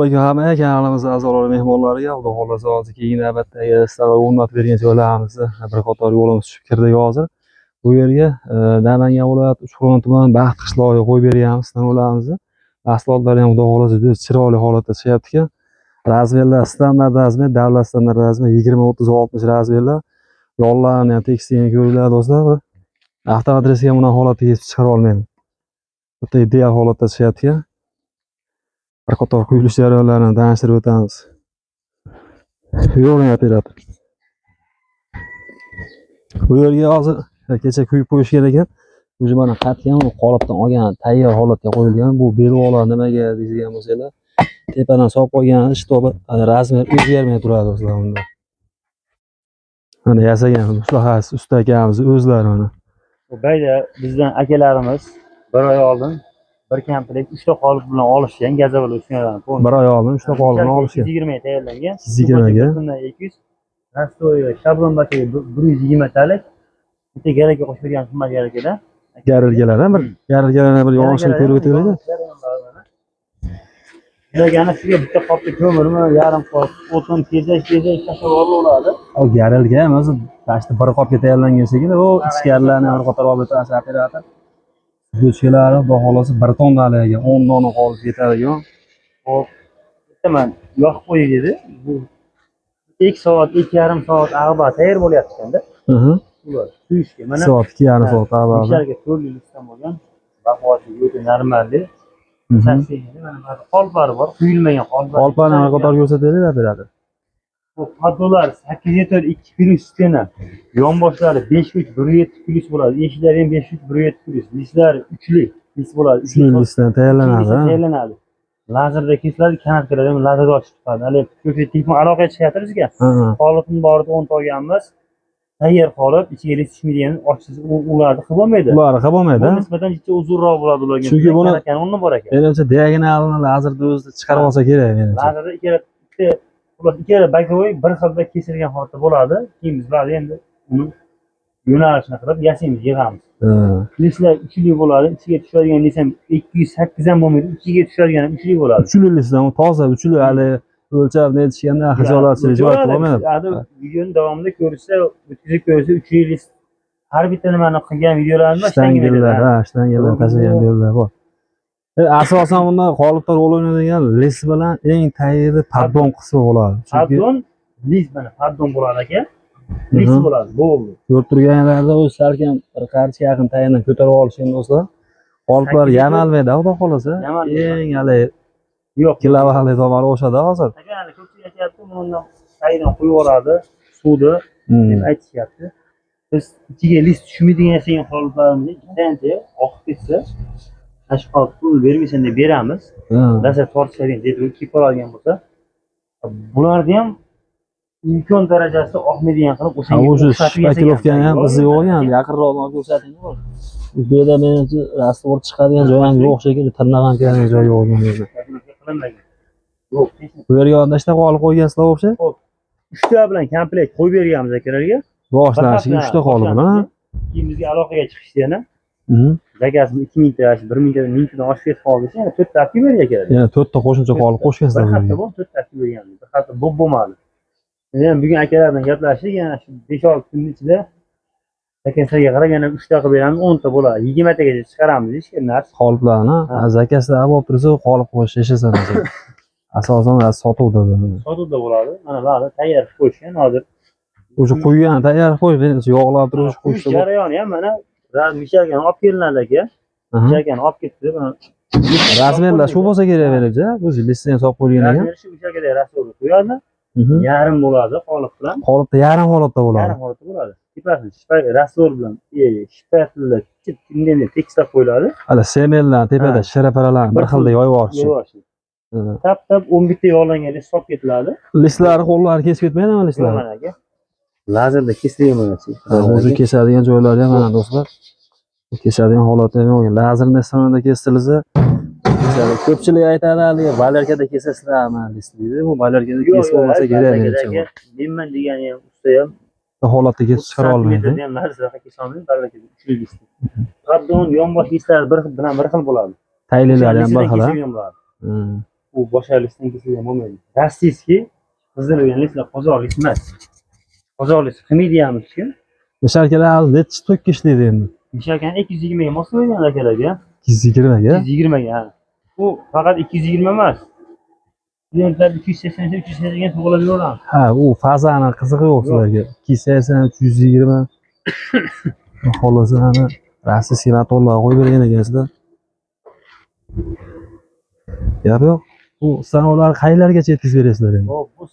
Alaykum hammaga, kanalimiz a'zolari, mehmonlariga. Xudo xohlasa, hozir keyingi navbatdagi sizlarga o'rnatib bergan joylarimizni bir qator yo'limiz tushib kirdik hozir. Bu yerga Namangan viloyati, Uchqo'rg'on tumani, Baxt qishlog'iga qo'yib berganmiz stanoklarimizni. Mahsulotlari ham, xudo xohlasa, juda chiroyli holatda chiqyapti ekan. Размер lar standart размер, davlat standart размер 20, 30, 60 размер lar. Yo'llarni ham tekisligini ko'ringlar, do'stlar. Bir avtomatresa ham bunaqa holatda kesib chiqara olmaydi. Bitta ideal holatda chiqyapti ekan. Bir qator quyilish jarayonlarini tanishtirib o'tamiz. Yuravering, operator. Bu yerga hozir kecha quyib qo'yishgan ekan. Уже mana qatgan, u qolipdan olgan, tayyor holatga qo'yilgan. Bu belbog'lar nimaga deydigan bo'lsanglar, tepadan solib qo'ygan, чтобы размер o'zgarmay turadi, do'stlar, unda. Mana yasagan mustahas usta akamiz o'zlari mana. Bu bayda bizdan akalarimiz bir oy oldin bir komplekt uchta qolip bilan olishgan, газовый uskunalarni. Bir oy oldin uchta qolipni olishgan. 220 ga tayyorlangan. 220 ga. Bundan 200. Раствор shablon bachaga 120 talik. Bitta garajga qo'shib bergan qimmat garajada. Garilgalar bir garilgalarni bir yonishini ko'rib o'taylik. Ularga shuga bitta qopda ko'mirmi, yarim qop o'tin, tezak tezak tashlab yuboriladi. O garilga ham o'zi почти bir qopga tayyorlangan shekilli. U ichkarilarni bir qator olib o'tamiz, operator. Go'chkalari, xudo xohlasa, bir tonnaligi 10 dona qolib ketadigan. Hop. Bitta yoqib qo'yay dedi. Bu 2 soat, 2,5 soat ag'ba tayyor bo'lyapti ekanda. Ular suyishga. Mana Soat, 2,5 soat avval. Mishalga to'rtli listdan bo'lgan. Baquvvatligi o'ta normalli. Mana ba'zi qoliplari bor, quyilmagan qoliplar. Qoliplarni bir qator ko'rsataylik, operator. Bu поддон lar 8 to'rt 2 плюс стена. Yonboshlari 5 3 1 7 плюс bo'ladi. Eshiklari ham 5 3 1 7 плюс. Listlar uchli list bo'ladi. Uchli listdan tayyorlanadi. Ha? Tayyorlanadi. Lazerda kesiladi, канатка lar ham lazerda ochib chiqadi. Hali ko'pchilik telefon aloqaga chiqyapti bizga. Qolipni borida 10 ta olganmiz. Tayyor qolib, ichiga list tushmaydigan ochsiz ularni qilib bo'lmaydi. Ularni qilib bo'lmaydi. Bu Ha? nisbatan jicha uzunroq bo'ladi ularga. Chunki buni- Канатка ni o'rni bor ekan. Menimcha, diagonalini lazerda o'zida chiqarib olsa kerak, menimcha. Lazerda ikkala bitta, xullas, ikkala боковой bir xilda kesilgan holatda bo'ladi. Keyin biz ba'zi endi uni yo'nalishini qilib yasaymiz, yig'amiz. Listlar uchli bo'ladi. Ichiga tushadigan desam 208 ham bo'lmaydi. Ichiga tushadigan ham uchli bo'ladi. Uchli listdan, u toza uchli, hali o'lchab netishganda xijolatchilik joy bo'lmaydi. Hali videoni davomida ko'rishsa, o'tkazib ko'rsa, uchli list har bitta nimani qilgan videolarimiz Shtangellar, ha, shtangellar tashlagan bellar bor. Asosan bunda qolipda rol o'ynaydigan list bilan eng tagida поддон qismi bo'ladi. Chunki Поддон list, mana поддон bo'ladi, aka. List bo'ladi, bo'ldi. Ko'rib turganlarda o'zi salkam bir qarichga yaqin tagidan ko'tarib olishgan, do'stlar. Qoliplar yamalmaydi, xudo xohlasa. Yamalmaydi. Eng hali Yo'q. kilovali tomoni o'shada hozir. Aka, hali ko'pchilik aytyapti, bundan tagidan quyib yuboradi suvni deb aytishyapti. Biz ichiga list tushmaydigan yasagan qoliplarimizni ikkitanta oqib ketsa, mana shu qolip pul bermaysan deb beramiz. Rosa tortishadigan deb kelib qoladigan bo'lsa, bularni ham imkon darajasida oqmaydigan qilib o'shanga o'sha o'xshatib yasagan. шпаклёвка ni ham izi yo'q ekan. Yaqinroq olib ko'rsating. Bu yerda menimcha раствор chiqadigan joy ham yo'q shekilli, tirnoq ham kiradigan joy yo'q ekan bu yerda. Шпаклёвка qilinmagan. Yo'q, hech Bu yerga nechta qolip qo'ygansizlar вообще? Uchta bilan komplekt qo'yib berganmiz akalarga. Boshlanishiga uchta qolip bilan. Keyin bizga aloqaga chiqishdi yana. Заказ ini 2000 ta, 1000 tadan, 1000 tadan oshib ketib qoldi desa, yana to'rtta olib kelib berdik akalarga. Yana to'rtta qo'shimcha qolip qo'shgansizlar Bir hafta bularga. bo'ldi, to'rtta olib kelib berganmiz. Bir hafta bo'lib bo'lmadi. Endi bugun akalar bilan gaplashdik, yana shu 5-6 kunning ichida заказ larga qarab yana uchta qilib beramiz, 10 ta bo'ladi. 20 tagacha chiqaramiz ishga narx. Qoliplarni Ha. заказ lar bo'lib tursa, qolip qo'yish yashasan. Asosan sotuvda bu. Sotuvda bo'ladi. Mana bular tayyor qilib qo'yishgan hozir. O'sha quygan tayyor qo'yib, yog'lab turib Quyish qo'yishsa. Jarayoni ham mana мешалка ni olib kelinadi, aka. Мешалка ni olib ketdi. Mana Размер lar shu bo'lsa kerak, menimcha. O'zi listni ham solib qo'yilgan ekan. Размер shu мешалка da раствор qo'yadi. Yarim bo'ladi qolip bilan. Qolipda yarim holatda bo'ladi. Yarim holatda bo'ladi. Tepasini раствор bilan shpatla tekislab qo'yiladi. Hali semenlar tepada shiraparalarni bir xilda yoyib yuborish. Yuborish. Tap tap 11 ta yog'langan list solib ketiladi. Listlari qo'llari kesib ketmaydimi listlar? Mana, aka. Lazerda kesilgan mana. O'zi kesadigan joylari ham mana, do'stlar. Kesadigan holati ham yo'q. Lazerni stronida kestirilsa kesadi. Ko'pchilik aytadi, haligi валерка da kesasizlarmi list deydi. Bu валерка da kesib bo'lmasa kerak, menimcha. Menman degani ham usta ham Bu holatda kesib chiqara olmaydi. Santimetrda ham lazerda kesa olmaydi, валерка da uchli list. Поддон, yonbosh listlari bir xil bilan bir xil bo'ladi. Taylilari ham bir Listidan xil. Ha? kesilgan bo'ladi. U boshqa лист dan kesilgan bo'lmaydi. Российский qizdirilgan лист lar qozoq лист emas. Qozoq лист qilmaydi ham hech kim. Мешалка lar nechi tokka ishlaydi endi? Мешалка ni 220 ga mos qo'ygan akalarga. 220 ga. 220 ga, ha. U faqat 220 emas. Klientlar 280 380 ga to'g'rilab beraveramiz. Ha, u fazani qizig'i yo'q sizlarga. 280, 320. Xohlasa ana российский motorlar qo'yib bergan ekansizlar. Gap yo'q. Bu stanoklarni qayerlargacha yetkazib berasizlar endi? Hop, bu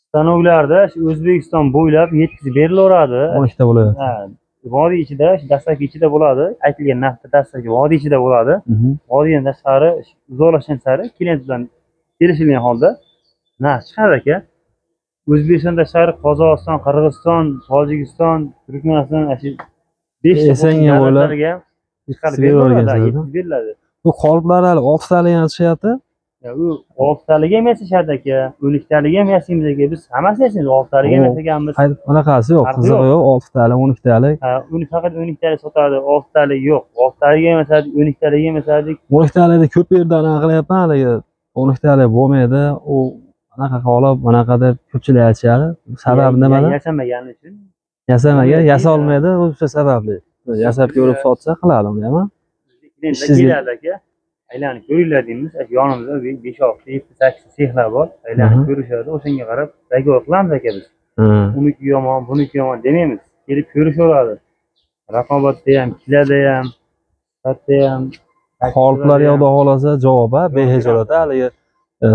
stanoklarda shu O'zbekiston bo'ylab yetkazib berilaveradi. 12 ta bo'ladi. Ha, vodiy ichida, shu dastlabki ichida bo'ladi. Aytilgan narxda dastlabki vodiy ichida bo'ladi. Vodiydan tashqari uzoqlashgan sari klient bilan kelishilgan holda narx chiqadi aka. O'zbekiston tashqari Qozog'iston, Qirg'iziston, Tojikiston, Turkmaniston, ana shu 5 ta SNG bo'ylab davlatlarga ham chiqarib beravergansizlar, beriladi, yetkazib beriladi. Bu qoliplar hali 6 tali ham tushyapti. Ya, u 6 taligi ham yasashadi aka, 12 taligi ham yasaymiz aka. Biz hammasini yasaymiz, 6 taligi ham yasaganmiz. Bunaqasi yo'q, Farqi qizig'i yo'q. yo'q, 6 tali, 12 tali. Ha, uni faqat 12 tali sotadi, 6 tali yo'q. 6 taligi ham yasadik, 12 taligi ham yasadik. 12 talida ko'p yerda anaqa qilyapman, haligi 12 tali bo'lmaydi, u anaqa qolib, bunaqa deb ko'pchilik aytishadi. Sababi nimada? Yasamagani uchun. Yasamagan, yasolmaydi, o'sha sababli. Yasab ko'rib sotsa qiladi uni ham. Klientlar Ishsizlik. keladi aka. Aylanib ko'ringlar deymiz. Shu yonimizda 5, 6, 7, 8 sexlar bor. Aylanib ko'rishadi. O'shanga qarab договор qilamiz aka biz. Uniki yomon, buniki yomon demaymiz. Kelib ko'rishaveradi. Raqobatda ham, kilada ham, sifatda ham. Qoliplar xudo xohlasa javob, ha, behijolat haligi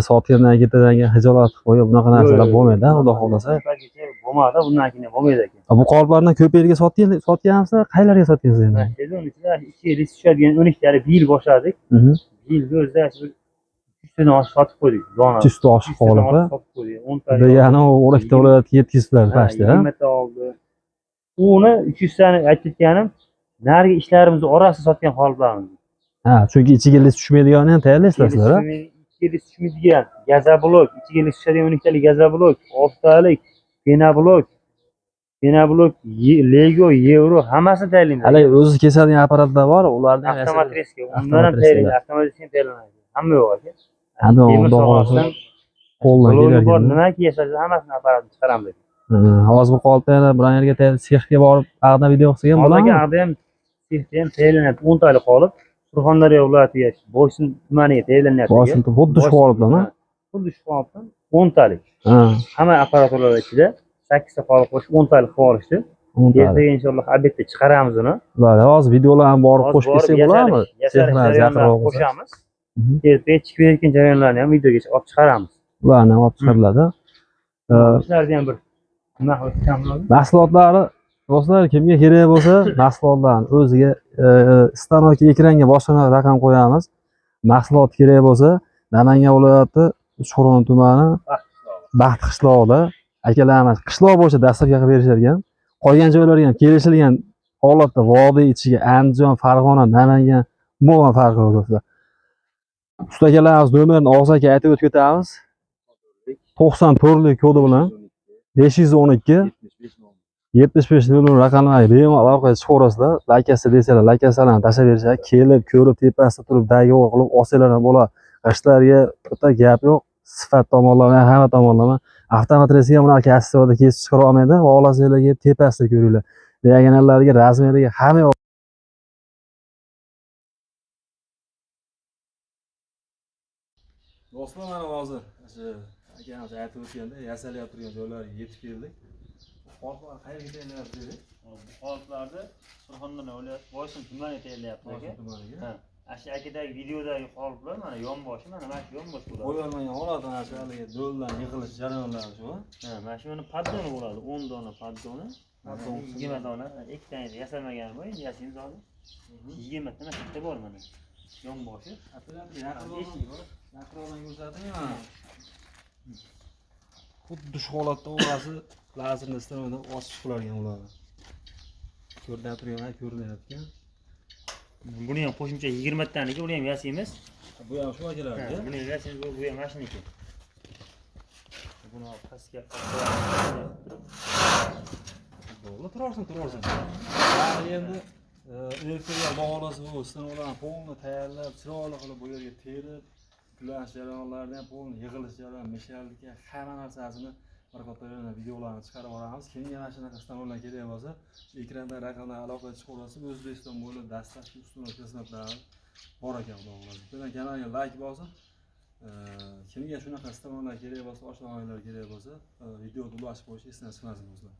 sotgandan ketidan keyin hijolat qilib qo'yib bunaqa narsalar bo'lmaydi, xudo xohlasa. Bo'lmadi, bundan keyin ham bo'lmaydi aka. Bu qoliplarni ko'p yerga sotgansizlar, qayerlarga sotgansiz endi? Sezon ichida 2 yil tushadigan 12 tali bir yil boshladik. Bir yilda o'zida shu bir 300 tadan oshiq sotib qo'ydik. Dona. 300 ta oshiq 300 tadan qolib, oshiq sotib qo'ydik. 10 ta. Degani u 12 ta viloyatga yetkaziblar Ha, pastda, ha? 20 ta oldi. Uni 300 tani aytayotganim narigi ishlarimizni orasida sotgan qoliplarimiz. Ha, chunki ichiga лист tushmaydiganini ham tayyorlaysizlar, ha? Ichiga лист tushmaydigan газоблок, ichiga лист tushadigan 12 talik газоблок, 6 talik пеноблок, пеноблок, Lego, Yevro hammasini tayyorlaymiz. Hali o'zi kesadigan apparatlar bor, ularni ham Автомотрезка, undan ham Автомотрезка. tayyorlaymiz, автоматически tayyorlanadi. Hamma yo'q aka. Hamma Temir xudo xohlasa sohasidan qo'ldan blogi kelar bor, ekan. nimaki yasasa hammasini apparatini chiqaramiz. Ha, hozir bu qolipda yana biron yerga sexga borib ag'da video qilsak ham Hozirgi bo'ladimi? ag'da ham sexda ham tayyorlanyapti. 10 talik qolib Surxondaryo viloyatiga, Boysun tumaniga tayyorlanyapti. Boysun xuddi shu qolipdan, ha? Xuddi shu qolipdan 10 talik. Ha, Hamma apparaturlar ichida 8 ta qolip qo'shib 10 talik qilib olishdi. 10 talik. Ertaga inshaalloh обед da chiqaramiz uni. Bo'ladi, hozir videolarni borib Hozir qo'shib borib ketsak bo'ladimi? yasalish Sexlar jarayonlarini yaqinroq bo'lsa. qo'shamiz. Ertaga chiqib berayotgan jarayonlarni ham videoga olib chiqaramiz. Ularni ham olib chiqariladi. Shularni ham bir nima qilib o'tgan bo'ladi. Mahsulotlari do'stlar kimga kerak bo'lsa, mahsulotlarni o'ziga stanok ekranga boshqa raqam qo'yamiz. Mahsulot kerak bo'lsa, Namangan viloyati Uchqo'rg'on tumani Baxt qishlog'ida akalarimiz qishloq bo'yicha доставка qilib berishar ekan. Qolgan joylarga ham kelishilgan holatda vodiy ichiga Andijon, Farg'ona, Namangan umuman farqi yo'q do'stlar. Usta akalarimiz nomerini og'zaki aytib o'tib ketamiz. 94lik kodi bilan 512 75 00 raqamlari bemalol aloqaga chiqaverasizlar. Lakasi desalar, lakasalarni tashlab berishadi. Kelib, ko'rib, tepasida turib, договор qilib olsanglar ham bo'ladi. G'ishtlarga bitta gap yo'q. Sifat tomonlama, hamma tomonlama. Автомотрезка ham bunaqa качество da kesib chiqara olmaydi. Xohlasanglar kelib tepasida ko'ringlar. Diagonallariga, размер iga hamma yo'q. Do'stlar, mana hozir shu akamiz aytib o'tganda yasalyapti turgan joylarga yetib keldik. Qoliplar qayerga tayyorlayapti dedik? Bu qoliplarni Surxondaryo viloyati Boysun tumaniga tayyorlayapti aka. Tumaniga. Ha. Ana shu akadagi videodagi qoliplar mana yonboshi, mana shu yonbosh bo'ladi. Qo'yolmagan holat ana shu haligi do'ldan yig'ilish jarayonlari shu. Ha, mana shu mana поддон i bo'ladi. 10 dona поддон i. Поддон. 20 dona, ikkita endi yasalmagan bor, endi yasaymiz hozir. 20 ta mana shu yerda bor mana. Yonboshi. Eshigi bor. Yaqinroqdan ko'rsating mana. Xuddi shu holatda orasi lazerni stanokdan osib chiqilargan ularni. Ko'rinib turgan, ko'rinyapti. Buni ham qo'shimcha 20 taniki, uni ham yasaymiz. Bu ham shu Ha, akalarga. buni ham yasaymiz, bu ham mana shuniki. Buni olib pastga turib. Bo'ldi, turarsin, turarsin. Ya'ni endi ertaga bog'lasi bu stanoklarni полный tayyorlab, chiroyli qilib bu yerga terib, Yuklash jarayonlarini ham, полный yig'ilish jarayoni, мешалка, hamma narsasini bir qator yana videolarni chiqarib boramiz. Kimga mana shunaqa stanoklar kerak bo'lsa, shu ekranda raqamlar aloqaga chiqaverasiz. O'zbekiston bo'ylab доставка, установка xizmatlari bor ekan, xudo xohlasa. Bittadan kanalga layk bosib, kimga shunaqa stanoklar kerak bo'lsa, oshxonalar kerak bo'lsa, videoga ulashib qo'yish esdan chiqmasin, do'stlar.